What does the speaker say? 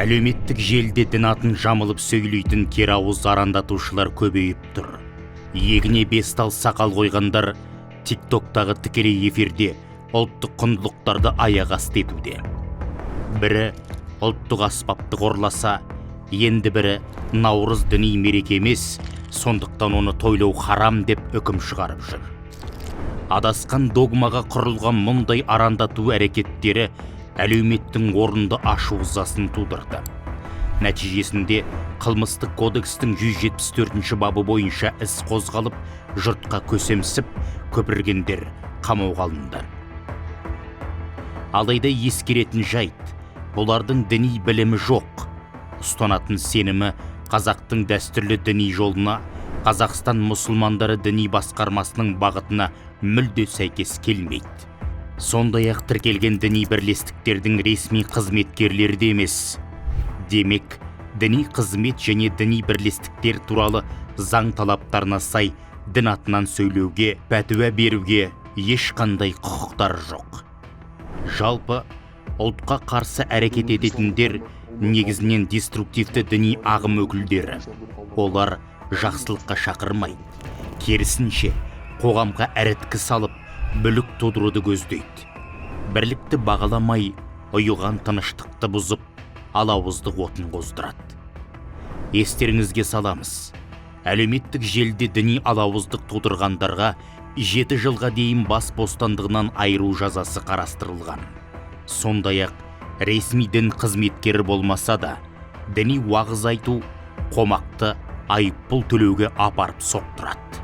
Әлеуметтік желіде дін атын жамылып сөйлейтін керауыз арандатушылар көбейіп тұр. Иегіне бес тал сақал қойғандар ТикТоктағы тікелей эфирде ұлттық құндылықтарды аяқ асты етуде. Бірі ұлттық аспапты қорласа, енді бірі наурыз діни мереке емес, сондықтан оны тойлау харам деп үкім шығарып жүр. Адасқан догмаға құрылған мұндай арандату әрекеттері әлеуметтің орынды ашу ызасын тудырды. Нәтижесінде қылмыстық кодекстің 174 бабы бойынша іс қозғалып, жұртқа көсемсіп көпіргендер қамауға алынды. Алайда ескеретін жайт: бұлардың діни білімі жоқ, ұстанатын сенімі қазақтың дәстүрлі діни жолына, Қазақстан мұсылмандары діни басқармасының бағытына мүлде сәйкес келмейді. Сондай ақ тіркелген діни бірлестіктердің ресми қызметкерлері де емес. Демек, діни қызмет және діни бірлестіктер туралы заң талаптарына сай дін атынан сөйлеуге, пәтуа беруге ешқандай құқықтары жоқ. Жалпы, ұлтқа қарсы әрекет ететіндер негізінен деструктивті діни ағым өкілдері. Олар жақсылыққа шақырмайды, керісінше, қоғамға іріткі салып, бүлік тудыруды көздейді. Бірлікті бағаламай, ұйыған тыныштықты бұзып, алауыздық отын қоздырады. Естеріңізге саламыз, әлеуметтік желіде діни алауыздық тудырғандарға 7 жылға дейін бас бостандығынан айыру жазасы қарастырылған. Сондай ақ ресми дін қызметкері болмаса да, діни уағыз айту қомақты айыппұл төлеуге апарып соқтырады.